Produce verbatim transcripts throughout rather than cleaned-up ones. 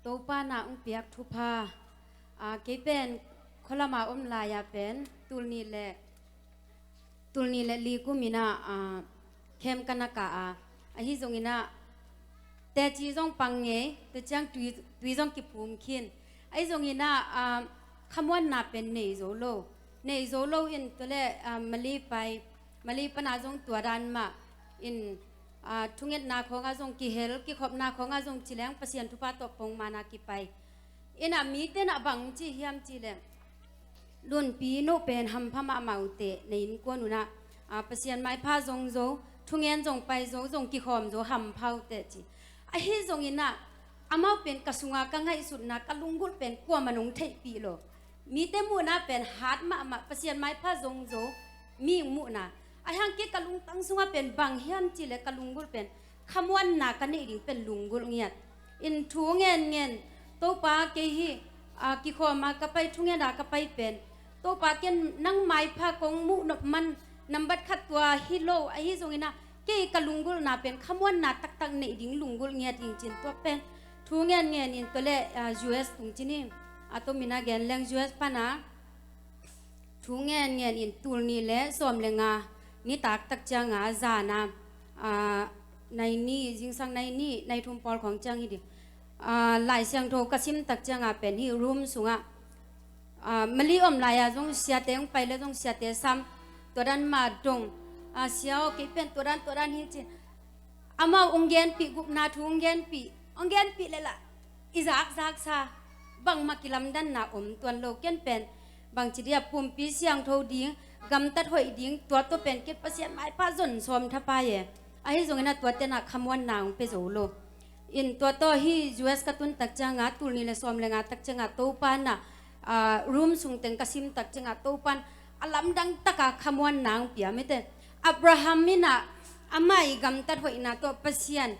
Topa na hong piak thupha. Aa, kei pen khualama om lai-a pen tul nih le, tul nih le li kum inah, aa, khem ka na kah a. Ahi zong inah teci zong pang ngei, tua ciang tui, tui zong kiphum khin. Ahi zong inah, aa, khamuanna pen nei zo lo. Nei zo lo in tua le, aa, Mali pai, Mali pana zong tua dan mah in, aa, thungetna khawngah zong kihel, kikhopna khawngah zong ci leng Pasian thupha tawh pongmana kipai. Inah mite nah bang ci hiam ci leng, Lunpi, no pen hampha mahmah uh teh, na innkuan unah, aa, Pasian maipha zong zo, thungen zong pai zo, zong kikhawm zo, hampha uh teh ci. Ahi zong inah amau pen ka sunga ka ngaihsutna, ka lunggulh pen kuamah nong theihpih lo. Mite muhna pen hat mahmah, Pasian maipha zong zo, mi muhna. Ahi hang kei ka lungtang sungah pen bang hiam ci le ka lunggulh pen khamuanna ka neih ding pen lunggulh ngiat. In thu ngenngen, Topa kei hi, aa, kikhawma ka pai, thungena ka pai pen, Topa ken nang maipha kong muh nop man nambat khat tua hi lo, ahi zong inah kei ka lunggulhna pen khamuanna taktak neih ding lunggulh ngiat ding cin tua pen thu ngenngen in tua le, aa, U S tung cin hi. A tom inah gen leng U S pana thu ngenngen in tul nih le sawm le nga nitak tak cianga zana, aa, nai nih, zingsang nai nih, nai thum pawl khawng ciang hi ding. Aa, Lai Siangtho ka sim tak cianga pen hih room sungah, aa, Mali om lai-a zong siate hong pai le zong siate sam, tua dan mah dong, aa, sia aw kei pen tua dan, tua dan hi ci. Amau hong genpih, gupna thu hong genpih, hong genpih le lah i zakzaksa, bangmah kilamdanna om tuan lo. Ken pen bangci dia pumpi siangtho ding, gamtat hoih ding, tua tawh pen ken Pasian maipha zon sawm thapai e. Ahi zong inah tua tenah khamuanna hong pia zo lo. In tua tawh hih U S ka tun tak cianga, tul nih le sawm le nga tak cianga Topa nah, aa, room sung teng ka sim tak cianga Topan a lamdang taka khamuanna hong pia mite. Abraham inah amah i gamtat hoihna tawh Pasian,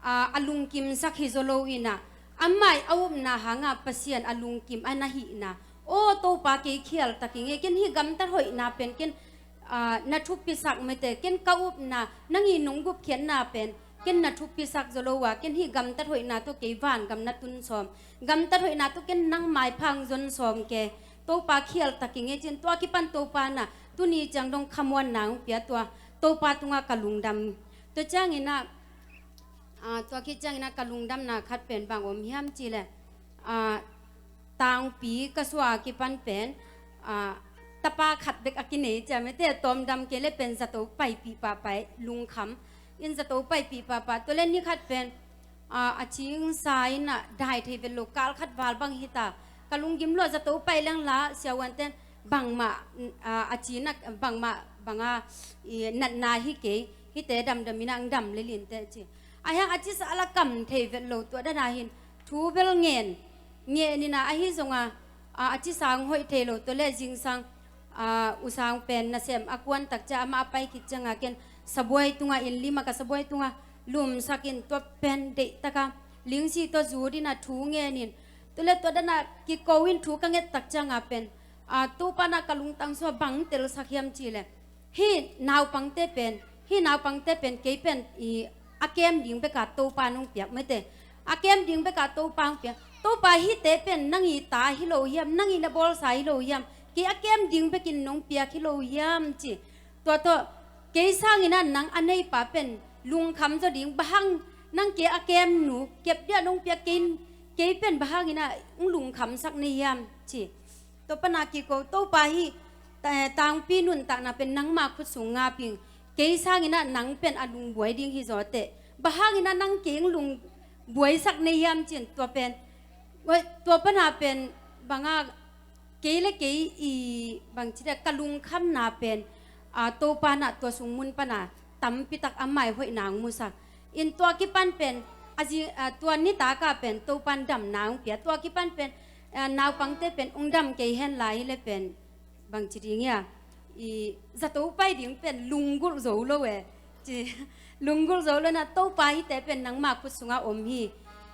aa, a lungkimsak hi zaw lo inah, amah i a upna hangah Pasian a lungkim a na hihna. Aw Topa, kei khial tak ing e, ken hih gamtat hoihna pen ken, aa, na thupisak mite, ken ka upna, nang i nong gupkhiatna pen ken na thupisak zaw lo a, ken hih gamtat hoihna tawh kei vangam na tun sawm, gamtat hoihna tawh ken nang maipha hong zon sawm ke. Topa, khial tak ing e cin, tua kipan Topa nah tuni ciang dong khamuanna hong pia, tua Topa tungah ka lungdam. Tua ciang inah, aa, tua khit ciang inah ka lungdamna khat pen bang om hiam ci le, aa, Tangpi ka suah a kipan pen, aa, tapa khat bek a kinei ciam e, te tawmdam kei le pen zato paipih pahpah e, lungkham in zato paipih pahpah. Tua le ni khat pen, aa, a cingsa inah dai thei vet lo, kal khat val bang hita. Ka lunggim lo, zato pai leng lah siavuanten bangmah, aa, a cina bangmah banga i natna hi kei, hihte damdam inah ang dam le lin teh ci. Ahi hang a cisa a la kam thei vet lo, tua dana hin thu bel ngen, ngen inah ahi zonga, aa, a cisa ang hoih thei lo. Tua le zingsang, aa, U Sang pen nasem a kuan tak ciang amah a pai khit cianga ken sabuai tunga, inn lim a ka sabuai tunga lumsak in tua pen deihtaka lingsi tawh zut inah thu ngen in. Tua le tua dana kiko in thu ka nget tak cianga pen, aa, Topa nah ka lungtang sungah bang telsak hiam ci le, hih naupangte pen, hih naupangte pen kei pen i a kem ding beka Topa nong piak mite. A kem ding beka Topa hong piak. Topa, hihte pen nang i ta hi lo hiam, nang i na bawlsa hi lo hiam, kei a kem ding bekin nong piak hi lo hiam ci. Tua tawh kei sang inah nang a neipa pen lungkham zaw ding, bang hang nang kei a kemnu kep dia nong piak, kei, kei pen bang hang inah hong lungkhamsak na hiam ci. Tua pana kiko, Topa, hih, eh, Tangpi nuntakna pen nangma khut sung ngap ing, kei sang inah nang pen a lungbuai ding hi zaw teh, bang hang inah nang kei hong lungbuaisak na hiam cin. Tua pen, tua pana pen banga kei le kei i bangci dia ka lungkhamna pen, aa, Topa nah tua sung mun pana tampitak amah i hoihna hong musak. In tua kipan pen, a zi-, aa, tua nitaka pen Topan damna hong pia. Tua kipan pen, aa, naupangte pen hong dam kei hen lai hi le pen bangci ding hia, i zato pai ding pen lunggulh zo lo e. Ci, lunggulh zo lo inah, Topa, hihte pen nangma khut sungah om hi.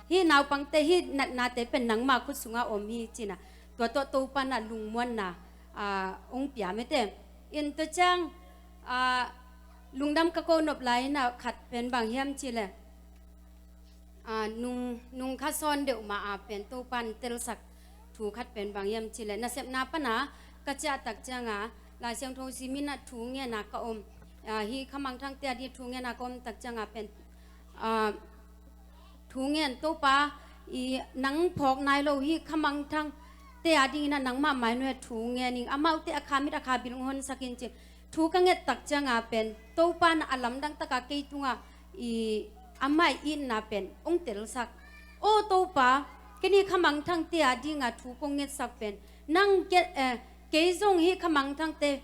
Hih naupangte, hih natnate pen nangma khut sungah om hi cinah, tua tawh Topa nah lungmuanna, aa, hong pia mite. In tua ciang, aa, lungdam ka ko nop lai inah khat pen bang hiam ci le, Aa, nung, nung kha sawn deuh ma-a pen Topan telsak thu khat pen bang hiam cih leh nasepna pana ka ciah tak cianga Lai Siangtho simin ah thu ngen a ka om. Aa, hih khamangthangte a ding thu ngen a ka om tak cianga pen, aa, thu ngen Topa, i nang phawk nai lo hih khamangthangte a dingin ah nangmah mai nuai thu ngen ing, amaute a kha mit a kha bil hong honsak in ci. Thu ka nget tak cianga pen Topa in a lamdang taka kei tungah i amah i itna pen hong telsak. Aw Topa, ken hih khamangthangte a dinga thu kong ngetsak pen nang ke-, eh, kei zong hih khamangthangte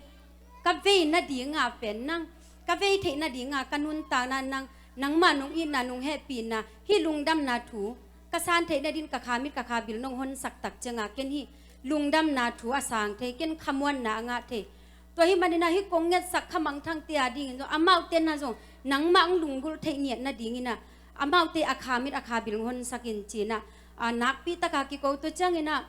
ka vei nadinga pen nang, ka vei theih nadinga ka nuntakna nang, nangmah nong itna nong hehpihna hih lungdamna thu ka san theih nadin ka kha mit ka kha bil nong honsak tak cianga ken hih lungdamna thu a sang thei, ken khamuanna a ngah thei. Tua hih manin ah hih kong ngetsak khamangthangte a dingin zong amaute na zong nangmah hong lunggulh theih ngiat nadingin ah amaute a kha mit a kha bil hong honsak in ci-in ah, aa, nakpi taka kiko. Tua ciangin ah,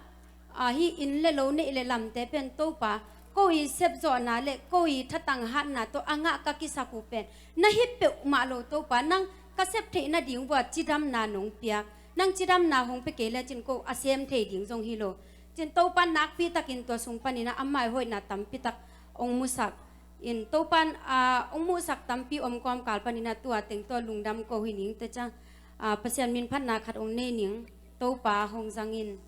aa, hih inn le lo neih le lamte pen Topa, ko i sepzawhna le ko i thatang hatna tawh a ngah ka kisak uh pen na hi peuhmah lo Topa, nang ka sep theih nading vuah cidamna nong piak, nang cidamna hong pia kei lecin ko a sem thei ding zong hi lo. Cin Topan nakpi takin tua sung panin ah amah i hoihna tampi tak hong musak in Topan, aa, hong musak tampi om kawmkal panin ah tua teng tawh lungdam ko hi ning te ciang, aa, Pasian min phatna khat hong nei ning, Topa hong zang in.